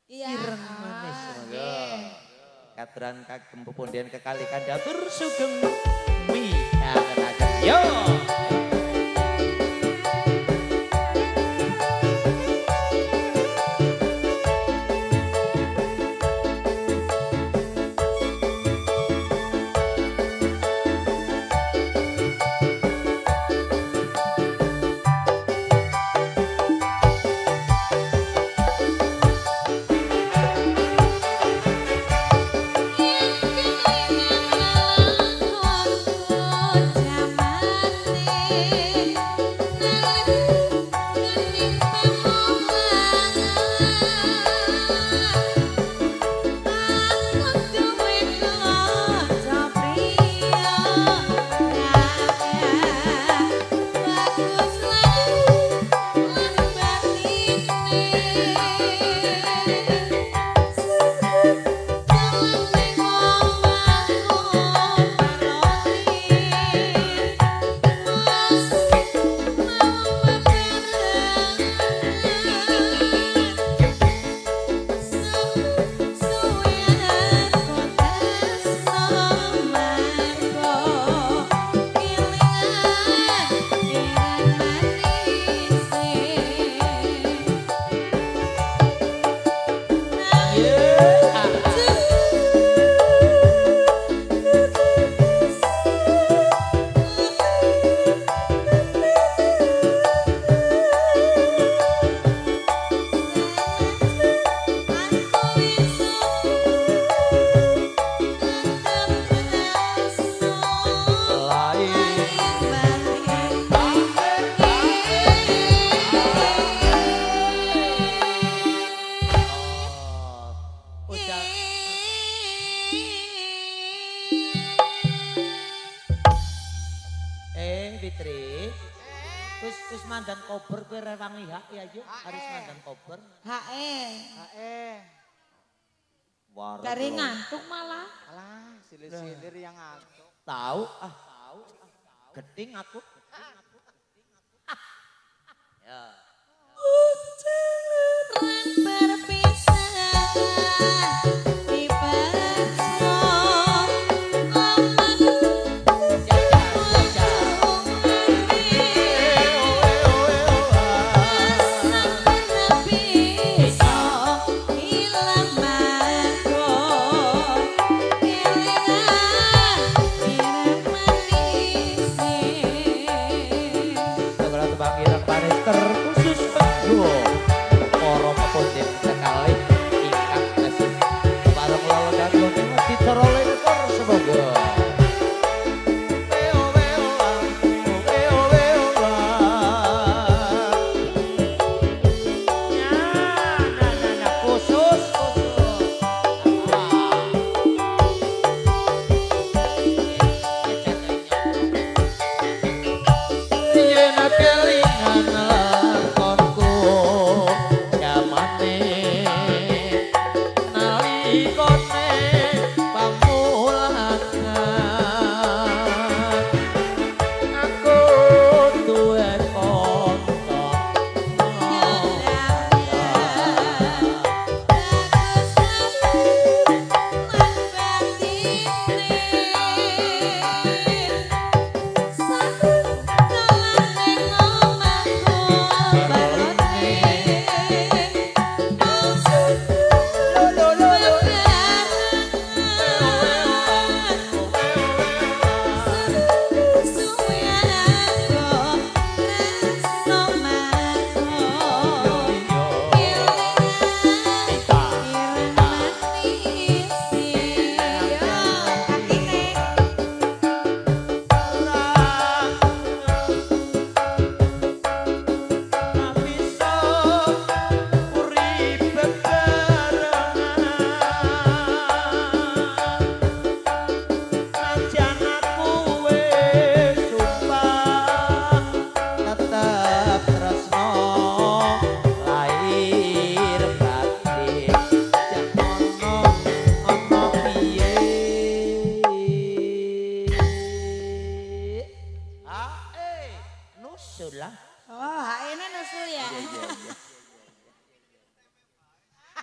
Iya. Ireng manis. Monggo. Katuran kagem pepondian kekali kandatur sugeng midhangetaken. Yo. Fitri. Wis mandan kober kowe rewangi hak ya yo, harus mandan kober. Hae. Hae. Dari ngantuk malah. Alah, silir-silir yang ngantuk. Tahu ah, tahu. Geting aku. Ya. Ucaran berpisah terkhusus kanggo para pepundi.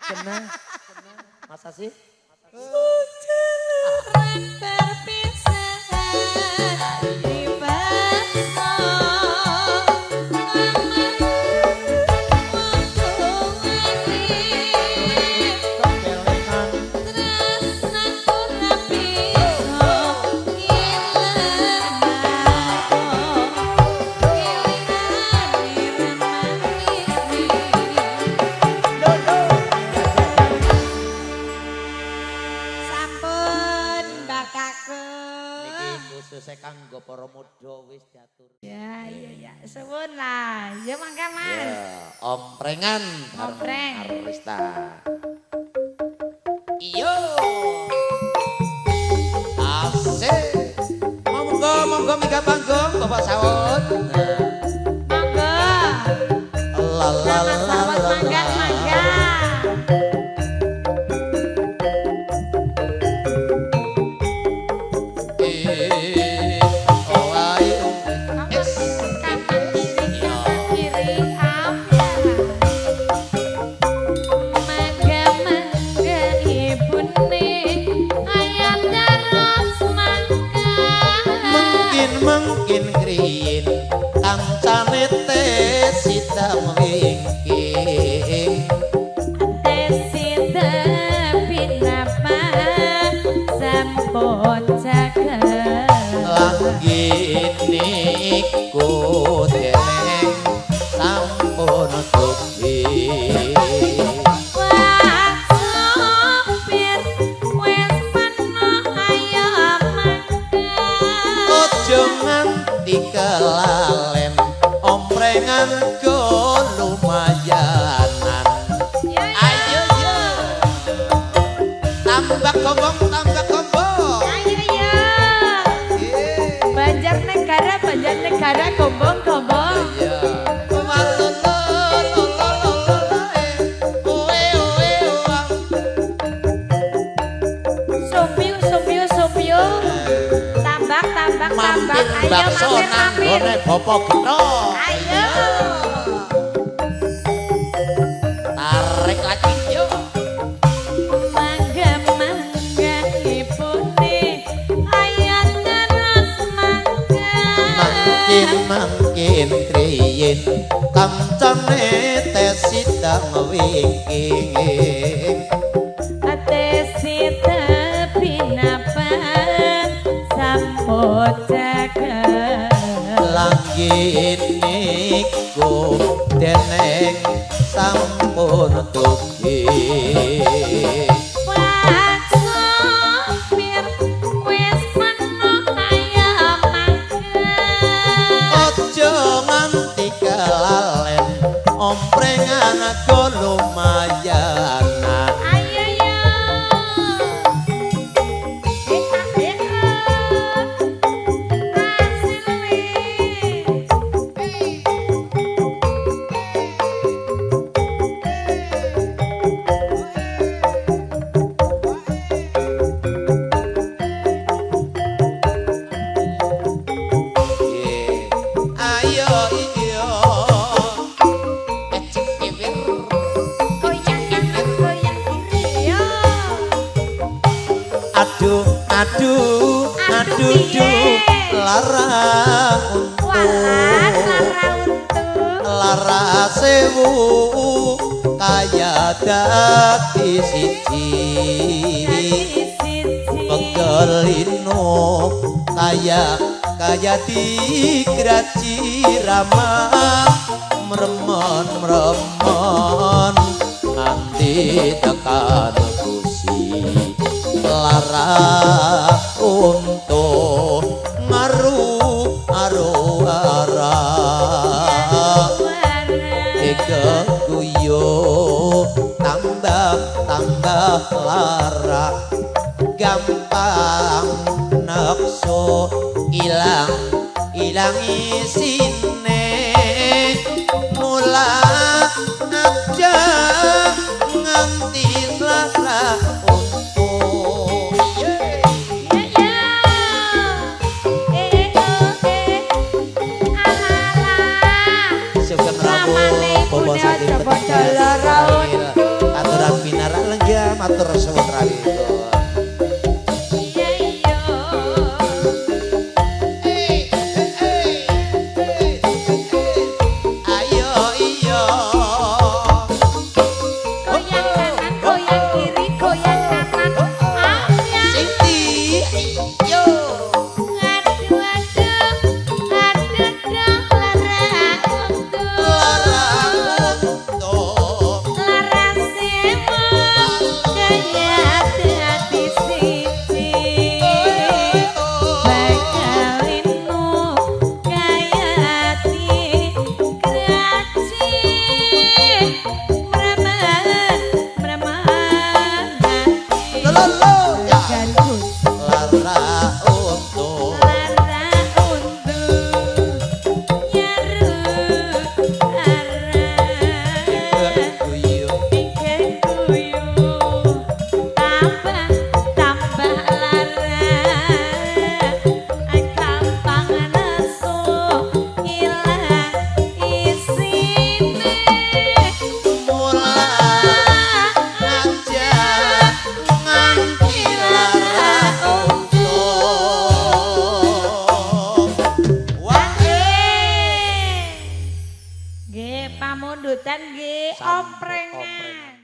Kena. Masa sih? Jalaran perpisahan dipaksa Kebelekan. Tresnaku ra bisa ngilangno kelingane manis. Sampun Mbak Kakung. Niki khususnya kanggo para muda wis diatur. Ya, iya ya, suwun lah. Ya mangga Mas. Ya, omprengan bareng Ompreng. Arista. Iyo. Asik. Monggo monggo mega panggung Bapak Sawut. Monggo. La la Mas la Sawut la. mangga mangga. Eh, oh ayo. Kamu kanan kiri apa? Mangga mangga ibune ayat terus mangga. Mungkin mungkin kriyin kancane teh sidang wingking. Tesita pinapa sampun jaga. Langgi niku dereng sampun dugi. Wah sopir wis penuh ayo mangga. Ojo nganti kelalen omprengan go lumayanan. Ya, Ayo yo. Tambah gombong, tambah gombong. Ayo ya. Banjarnegara, Banjarnegara, gombong, gombong. Iya. Sompiu, sompiu, sompiu. Tambak, tambak, tambak. Mampir Ayo bakso mampir, nang mampir. gone Bapak Geno. Ayo. Tarik lagi yo. Mangga mangga ibune ayat terus mangga. Mangkin mangkin kriyin kancane teh sidang wingking. Tesita pinapa sampun jaga. Langgi niku deneng sampun dugi. Pak sopir wis penuh ayo mangga. Ojo nganti kelalen omprengan go lumayanan. Ayo yo. Eh, eh, eh. Asile. Nggih. Ayo iya. Ecek kiwir. Goyang kanan, goyang kiri. Yo. Aduh aduh Aduh, aduh duh piye? Lara Walah, untu. lara untu. Lara sewu kaya dadi siji. Dadi siji. Pegelino kaya kaya digraji rama mremon mremon nganti tekan gusi. Lara untuh ngaru aru ara guyo tambah tambah lara gampang nafsu ilang ilang isine mula aja nganti lara untuh. Ya ya. Eh, oh, eh. Alah, alah. Sugeng rawuh Ramane Bapak ibune saking aja padha Tegal. lara untu. Aturan Matur suwun rawuhipun. Iya iya. Eh, eh, eh, eh. Ayo iya. Goyang kanan, goyang kiri, goyang kanan. Ambyar. Sing di yo. Aduh aduh, aduh dong lara untu. Lara untung. Lara semok kaya dadi siji. Bakal linu kaya digraji. Mremen, mremen ati. Lo lo lo. Ya. Gagus. Lara untung. Lara untu nyaru arah Guyu. pikir guyu tambah tambah lara gampang nesu ilang isine. Mula aja nganti lara untung. Wah. Nggih, pamundutan nggih, Sampun omprengan. omprengan.